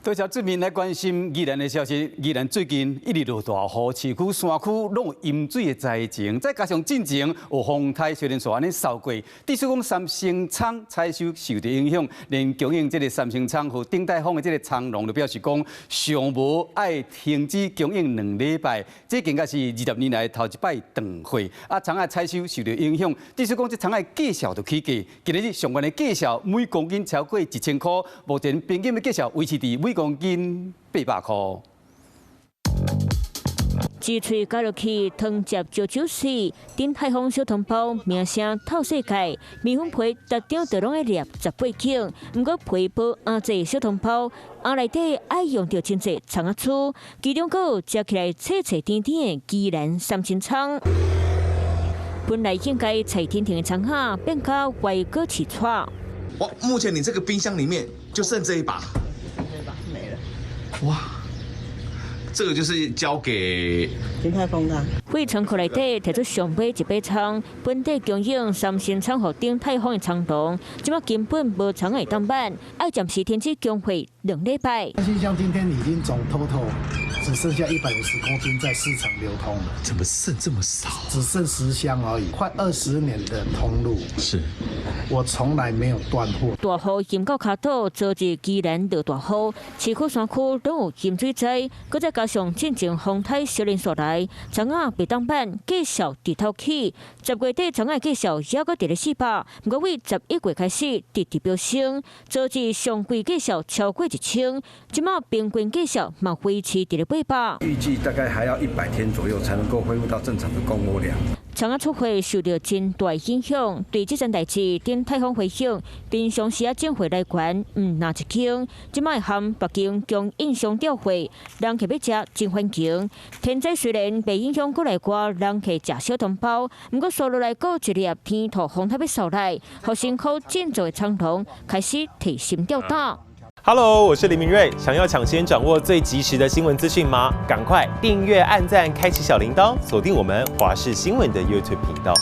多謝市民來關心宜蘭的消息。宜蘭最近一直落大雨，市區山區攏有淹水的災情，再加上進前有風颱小連續按呢掃過，致使講三星蔥採收受著影響，連供應這个三星蔥予鼎泰豐的這个蔥農就表示講，上無愛停止供應2禮拜，這更加是20年來頭一擺斷貨。啊，蔥仔採收受著影響，致使講這蔥仔價數就起價，今日上懸的價數每公斤超過1000箍，目前平均的價數維持佇每公斤800箍。一喙咬落去，湯汁足酒水。鼎泰豐小湯包名聲透世界，麵粉皮逐張就攏愛捏18緊。毋過皮薄餡濟小湯包，餡內底愛用著真濟蔥仔苴，其中閣有食起來脆脆甜甜的宜蘭三星蔥。本來應該脆甜甜的蔥仔，變甲歪果刺帶。哇，目前你這個冰箱裡面就剩這一把。沒了。哇，這個就是交給鼎泰豐的。廢倉庫內底提出上尾一把蔥，本地供應三星蔥予鼎泰豐的蔥農，這擺根本無蔥會當辦，愛暫時停止供貨2禮拜。像今天已經總 total 只剩下150公斤在市場流通了。怎麼剩這麼少？只剩10箱而已，快20年的通路。我從來沒有斷貨。大雨淹到跤肚，昨日宜蘭落大雨，市區山區攏有淹水災，閣再加上進前風颱小林所來，蔥仔袂當辦，價數直頭起。10月底蔥仔價數猶閣佇咧400，毋過對11月開始直直飆升，昨日上貴價數超過1000，這擺平均價數嘛維持佇咧800。預計大概還要100天左右才能夠恢復到正常的供貨量。蔥仔出貨受著真大影響，對這件代誌，鼎泰豐回應，平常時仔進貨來源毋若一間，這擺和北京供應商調貨，人客欲食真煩情。天災雖然袂影響國內外人客食小湯包，毋過紲落來閣一粒天兔風颱欲掃來，予辛苦振作的蔥農開始提心吊膽。 Hello，我是林明瑞。想要搶先掌握最及時的新聞資訊嗎？趕快訂閱、按讚、開啟小鈴鐺，鎖定我們華視新聞的 YouTube 頻道。